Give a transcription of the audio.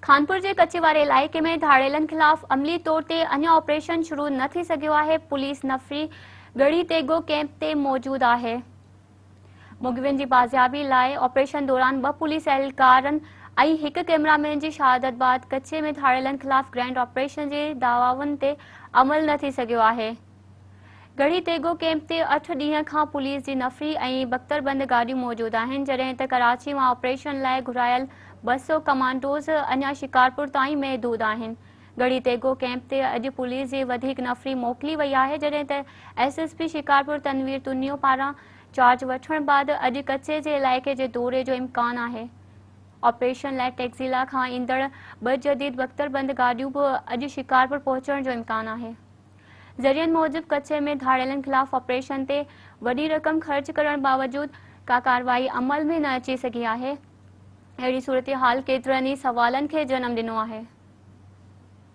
خانپور جي ڪچي واري علائقي ۾ ڌاڙيلن خلاف عملي طور تي اڃا آپريشن شروع نه ٿي سگهيو آهي، پوليس نفري ڳڙهي تيغو ڪئمپ تي موجود آهي. مغوين جي بازيابي لاء آپريشن دوران ٻه پوليس اهلڪارن ۽ هڪ ڪئميرا مين جي شهادت بعد ڪچي ۾ ڌاڙيلن خلاف گرينڊ آپريشن جي دعوائن تي عمل نه ٿي سگهيو آهي. ڳڙهي تيغو ڪئمپ تي اٺ ڏينهن کان پوليس جي نفري ۽ بڪتربند گاڏيون موجود آهن، جڏهن ته ڪراچي مان آپريشن لاء گهرايل 200 ڪمانڊوز اڃا شڪارپور تائين محدود آهن. ڳڙهي تيغو ڪئمپ تي اڄ پوليس جي وڌيڪ نفري موڪلي وئي آهي، جڏهن ته S S P Shikarpur Tanveer Tunio پاران چارج وٺڻ بعد اڄ ڪچي جي علائقي جي دوري جو امڪان آهي. آپريشن لاء ٽيڪزيلا کان ايندڙ ٻه جديد بڪتربند گاڏيون به اڄ شڪارپور پهچڻ جو امڪان آهي. ذريعن موجب ڪڇي ۾ ڌاڙيلن خلاف آپريشن تي وڏي رقم خرچ ڪرڻ باوجود ڪا ڪارروائي عمل ۾ نه اچي سگهي آهي. اهڙي صورتحال ڪيترن ئي سوالن کي جنم ڏنو آهي.